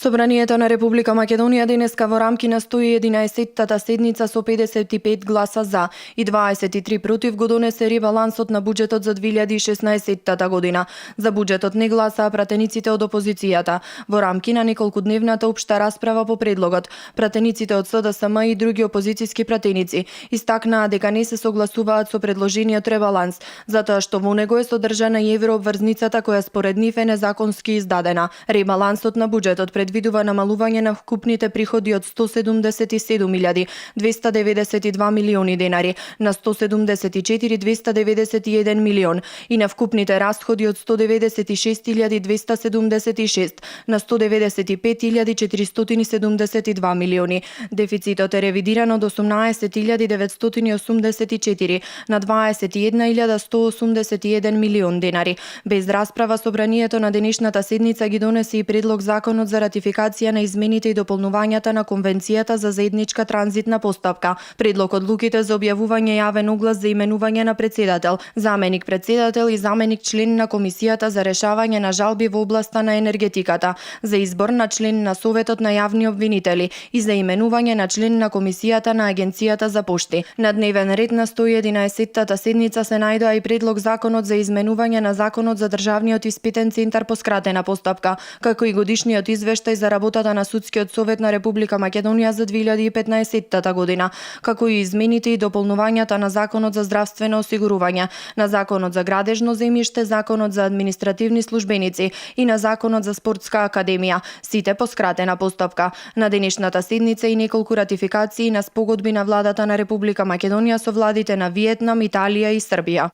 Собранието на Република Македонија денеска во рамки на 111-тата седница со 55 гласа за и 23 против го донесе ребалансот на буџетот за 2016 година. За буџетот не гласаа пратениците од опозицијата. Во рамки на неколкудневната општа расправа по предлогот, пратениците од СДСМ и други опозицијски пратеници истакнаа дека не се согласуваат со предложениот ребаланс, затоа што во него е содржана и еврообврзницата која според нив е незаконски издадена. Ребалансот на буџетот предвидува намалување на вкупните приходи од 177.292 милиони денари на 174.291 милион и на вкупните расходи од 196.276 на 195.472 милиони. Дефицитот е ревидиран од 18.984 на 21.181 милион денари. Без расправа собранието на денешната седница ги донесе и предлог законот за ратификација на измените и дополнувањата на Конвенцијата за заедничка транзитна постапка, предлог одлуките за објавување јавен оглас за именување на председател, заменик председател и заменик член на Комисијата за решавање на жалби во областа на енергетиката, за избор на член на Советот на јавни обвинители и за именување на член на Комисијата на Агенцијата за пошти. На дневен ред на 111-тата седница се најдоа и предлог законот за изменување на Законот за државниот испитен центар по скратена постапка, како и годишниот извештај за работата на Судскиот совет на Република Македонија за 2015 година, како и измените и дополнувањата на Законот за здравствено осигурување, на Законот за градежно земјиште, Законот за административни службеници и на Законот за спортска академија, сите по скратена постапка. На денешната седница и неколку ратификации на спогодби на владата на Република Македонија со владите на Виетнам, Италија и Србија.